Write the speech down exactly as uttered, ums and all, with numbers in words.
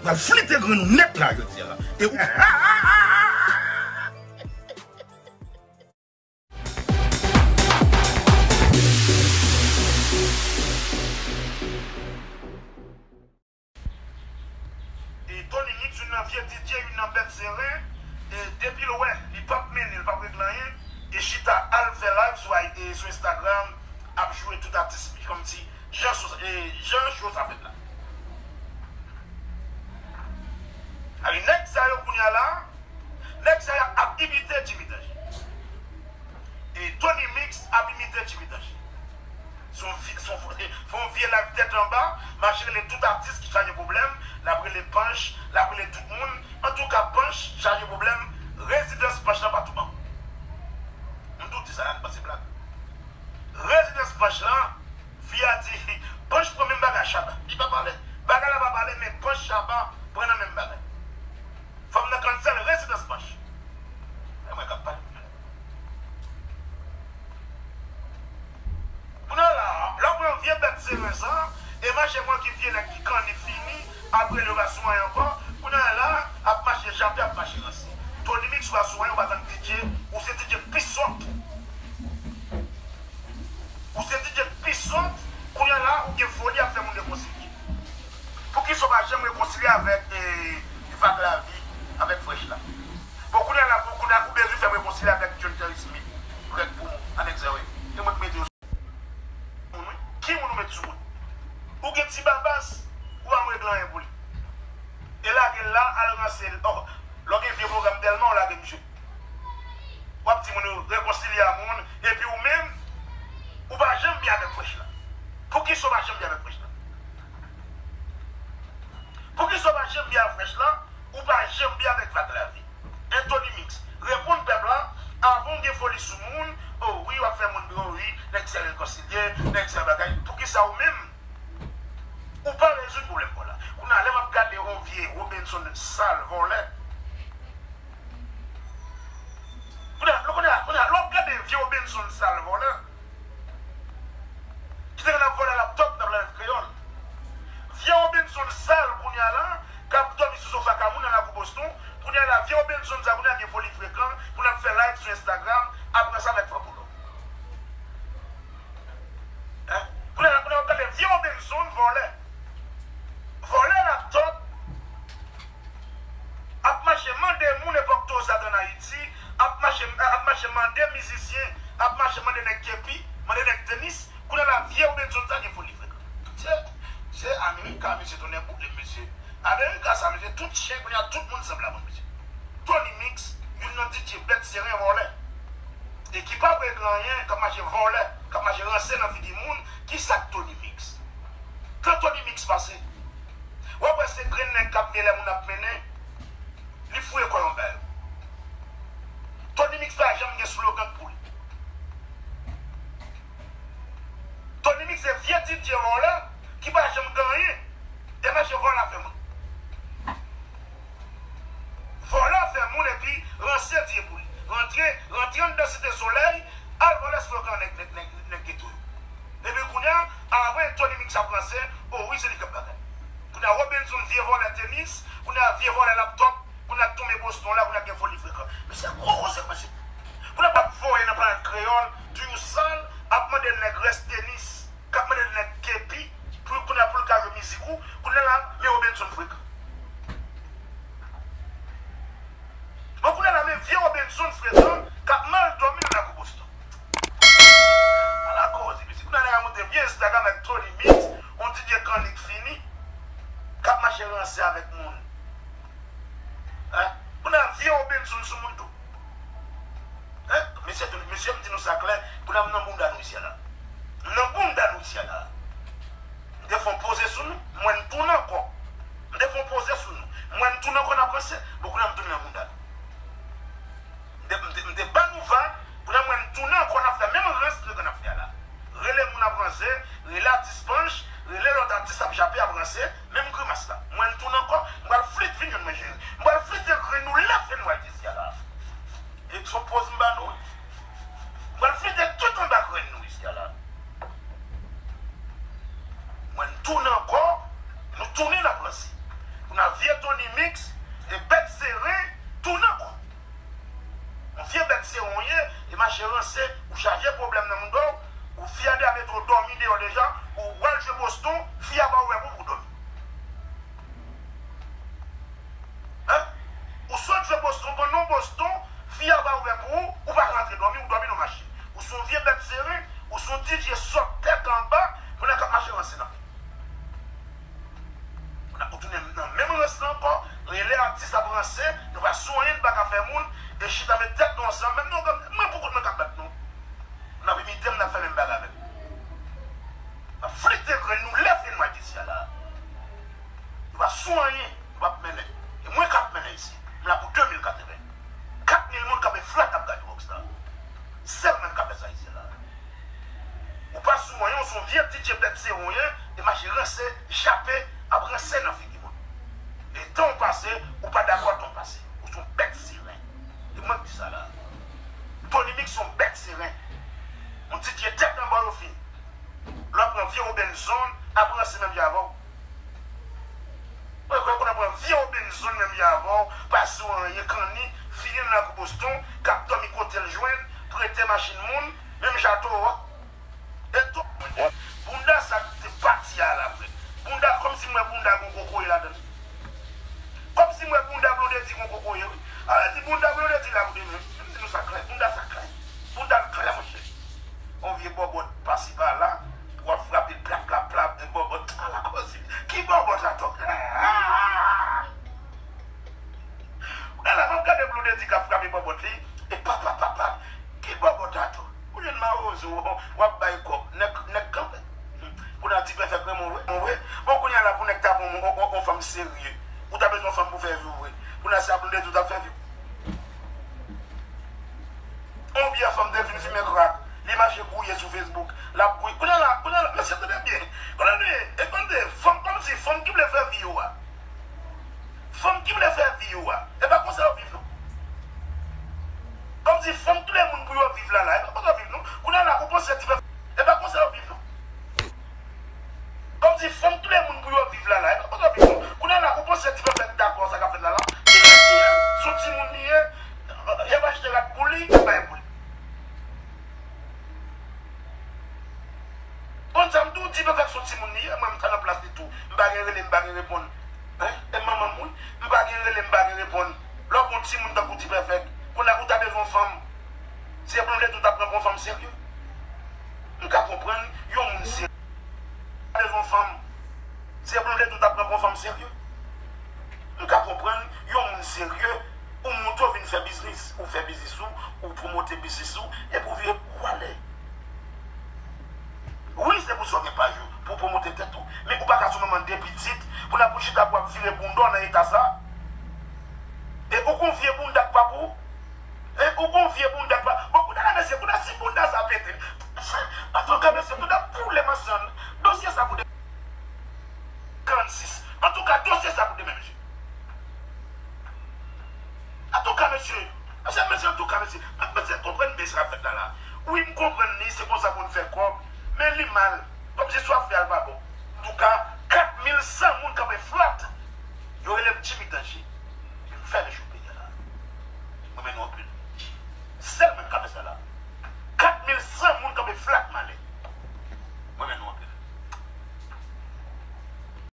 Pral flite grenn ou nèt la jodi a la. E ou E Tony Mix, youn nan vye D J, youn nan bèt seren, e depi l wè li p ap mennen, li p ap regle anyen, e chita al fè live sou, e sou Instagram, ap joure tout atis li, kòmsi jan cho, e jan cho sa fèt la. Alè, nèg sa yo kounye a la, nèg sa yo ap imite Jimmy Danger. E Tony Mix ap imite Jimmy Danger. Se yon vye, se yon, se yon vye live tèt anba, mache rele tout atis ki chaje pwoblèm, l ap rele Panch, l ap rele tout moun. Antouka, Panch chaje pwoblèm, rezidans Panch lan pa tou bon. M tou di sa, n panse blag. Rezidans Panch lan, fi a di, Panch pran menm bagay Shabba. Li pa pale. Bagay la pa pale, men Panch Shabba pran nan menm bagay. Fanm nan cancel rezidans Panch. E mwen k ap pale. Kounye a la, lè w pran vye bèt seren sa, e mache pran ki vye nèg ki kanni fini, apre li yo pa sou anyen ankò, kounye a la, ap mache jape, ap mache ranse. Tony Mix pa sou anyen, ou pa tann D J, ou se D J pi sòt. Ou se D J k pi sòt, kounye a la, ou gen foli ap fè moun rekonsilye. Poukisa w pa janm rekonsilye avèk, eh, Vag Lavi, avèk Fresh la? Bon, kounye a la, pou, kounye a, ou bezwen fè m rekonsilye avèk John Terry Smith, Greg Poumon, anèk sa yo ye. E mwen k mete yo sou moun, wi. Ki moun ou met sou moun? Ou gen ti babas, ou pa regle anyen pou li. E lage l la, al ranse l. Oh, lè w gen vye pwogram tèlman, w lage misye. W ap di moun yo rekonsilye a moun, epi ou menm, ou pa janm byen avèk Fresh la. Poukisa w pa janm byen avèk Fresh la? Poukisa w pa janm byen avèk Fresh la? Ou pa janm byen avèk Vag Lavi. E Tony Mix, reponn pèp la, avan w gen foli sou moun, o wi, w ap fè moun, o wi, nèg sa rekonsilye, nèg sa bagay. Poukisa ou menm, ou pa rezoud pwoblèm pa w la? Kounye a, lè m ap gade yon vye Robenson sal, vòlè. Kounye a, kounye a, kounye a, lè w ap gade vye Robenson sal, vòlè. Ki te konn ap vòlè laptòp nan Planèt Kreyòl. Vye Robenson sal kounye a la, k ap dòmi sou sofa kay moun nan lakou Boston. Kounye a la, vye Robenson sa kounye a gen foli frekan pou l ap fè live sou Instagram, ap ranse avèk fanm ou lò. Hein? Kounye a la, kounye a w ap gade vye Robenson vòlè. Vòlè laptòp. Ap mache mande moun epòk Tozad ann Ayiti, ap mache, ap mache mande mizisyen, ap mache mande nèg kepi, mande nèg tenis. Kounye a la, vye Robenson sa gen foli frekan. Se, se Amerika, mesye, tonnè boule, mesye. Amerika sa, mesye, tout chen, kounye a, tout moun sanble avè l, mesye. Tony Mix, youn nan D J bèt seren vòlè. E ki pa vle regle anyen, k ap mache vòlè, k ap mache ranse nan figi moun, ki sa k Tony Mix? Kan Tony Mix pase, w ap wè se grenn nèg k ap veye lè moun ap mennen, li foure kò l anba yo. Tony Mix pa janm gen slogan pou li. Tony Mix se vye D J vòlè ki pa janm gen anyen. E mache vòlè afè moun. Vòlè afè moun epi ranse D J pou li. Rantre, rantre anndan Site Solèy, al vòlè slogan nèg, nèg, nèg, nèg geto yo. Epi kounye a, avan Tony Mix ap ranse, o wi, se li k ap bagay. Kounye a, Robenson vye vòlè tenis, kounye a, vye vòlè laptòp, kounye a, tonbe Boston la, kounye a, gen foli frekan. Mesye, gwo koze, mesye. Kounye a, ap voye nan Planèt Kreyòl, toujou sal, ap mande nèg rès tenis, k ap mande nèg kepi, pou, kounye a, pou l ka jwe mizik ou, kounye a la, men Robenson frekan. Bon, kounye a la, men vye Robenson frekan k ap mal dòmi nan lakou Boston. Ala koze, mesye. Kounye a, nèg la monte vye Instagram avèk Tony Mix, yon D J kannik fini, k ap mache ranse avèk moun. Hein? Kounye a, vye Robenson sou moun tou. Hein? Mesye, mesye, m di nou sa klè, kounye a m nan bounda nou isi a la. M nan bounda nou isi a la. M te fè yon poze sou nou, m wè n tounen ankò. M te fè yon poze sou nou, m wè n tounen ankò n ap ranse. Bon, kounye a m tounen nan bounda nou. M te, m te, m te ban nou vag, kounye a m wè n tounen ankò n ap fè menm rans nou konn ap fè a la. Rele moun ap ranse, rele atis panch, rele lòt atis ap jape ap ranse, menm grimas la. M wè n tounen ankò, m pral flit vin jwenn mwen jere. M pral flite grenn nou lè fen nou al di isi a la. E se yon poz m ba nou wi. M pral flite tout anba grenn nou isi a la. Tounen ankò, nou tounen n ap ranse. Pou n ap vye Tony Mix, e bèt seren, tounen ankò. Yon vye bèt seren w ye, e mache ranse, ou chaje pwoblèm nan mouda w, ou fi a deja mete w dòmi deyò deja, ou al jwe Boston, fi a pa ouvè pou w pou w dòmi. Hein? Ou sot jwe Boston, pandan w Boston, fi a pa ouvè pou ou, ou pa ka rantre dòmi, ou dòmi nan machin. Ou se yon vye bèt seren, ou se yon D J sòt tèt anba, pandan k ap mache ranse nan figi. Ou tounen nan menm rans lan ankò, rele atis ap ranse, nou pa sou anyen, nou pa ka fè moun, e chita met tèt nou ansanm, menm nou, mwen pou kont mwen k ap bat nou. N ap imite m, n ap fè menm bagay avè m. N ap flite grenn nou lè fenwa isi a la. Nou pa sou anyen, nou p ap mennen. E mwen k ap mennen isi. M la pou de mil katreven. Kat mil moun kanpe flat ap gade Rockstar. Sèl mwen k ap fè sa isi la. Ou pa sou anyen, ou se yon vye D J bèt seren w ye, e mache ranse, jape, ap ranse nan figi moun. E tan w pase, ou pa dakò tan w pase. Ou se yon bèt seren. E mwen k di sa la. Tony Mix se yon bèt seren. Yon D J tèt anba yo fin. Lè w pran vye Robinson, ap ranse menm jan avè w. Mwen kwè konnen pran vye Robinson menm jan avè w, pa sou anyen, kanni, fini nan lakou Boston, k ap dòmi kote l jwenn, prete machin moun, menm jan towo a. E tou, bounda sa te pati a la vre. Bounda, kòmsi m wè bounda gon kokoye ladan l. Kòmsi m wè bounda Blondedy gon kokoye, wi. A, di bounda Blondedy la pou demen. M di nou sa klè, bounda sa klè. Bounda l klè, monchè. On vye bòbòt pasi pa la, w ap frape plap, plap, plap, bòbòt ala koze. Ki bòbòt atò? Kounye a la, m ap gade Blondedy k ap frape bòbòt li, e pa, pa, pa, pa. Ki bòbòt atò? Ou jwenn mawozo, w ap bay kòb, nèg, nèg kanpe. Kounye a ti pèfèk renmen w vre, renmen w vre. Bon, kounye a la, pou nèg ta pran yon, yon, yon, yon fanm serye, ou ta bezwen yon fanm pou fè vi w vre. Kounye a se ap Blondedy ou t ap fè vi w. On vye fanm te vin fimen krak, li mache gouye sou Facebook, l ap gouye. Kounye a la, kounye a la, mesye tande byen. Konnen nou ye, e tande, fanm kòmsi fanm ki vle fè vi yo a. Fanm ki vle fè vi yo a. E pa konsa yo viv non. Kòmsi fanm tou le moun pou yo viv la la, e pa konsa yo viv non. Kounye a la, ou panse ti pèfèk, e pa konsa yo viv non. Kòmsi fanm tou le moun pou yo viv la la, e pa konsa yo viv non. Kounye a la, ou panse ti pèfèk dakò sa k ap fèt la la? Li menm li ye, se yon timoun li ye, y ap achte rad pou li, y ap bay pou li. Konn sa m di w, ti pèfèk se yon timoun li ye, mwen m ta nan plas li tou, m pa gen rele, m pa gen reponn. Hein? E manman m wi, m pa gen rele, m pa gen reponn. Lè w gon timoun tankou ti pèfèk, kounye a ou ta bezwen yon fanm. Se Blondedy ou t ap pran pou yon fanm serye. M ka konprann yon moun serye. Bezwen fanm. Se Blondedy ou t ap pran pou yon fanm serye. M ka konprann yon moun serye, ou monte w vin fè biznis, ou fè biznis ou, ou pwomote biznis ou, epi ou vire ou ale. Wi, se pou sa w gen paj ou, pou w pwomote tèt ou. Men ou pa ka sou manman de pitit, pou n ap pou chita pou ap vire bounda w nan eta sa. E ou gon vye bounda k pa pou ou. E ou gon vye bounda k pa. Bon, kounye a la, mesye, kounye a si bounda sa pete. Antouka, mesye, bounda pou le masann. Dosye sa pou de karannsis. Antouka, dosye sa pou demen, mesye. Antouka, mesye. Mesye, mesye, antouka, mesye. Mesye, konprann byen sa k ap fèt la, la. Wi, m konprann li, se konsa pou n fè kòb. Men li mal. Kòmsi sa w ap fè a l pa bon. Antouka, kat mil san moun kanpe flat. Yo rele m Jimmy Danger. M fè le cho.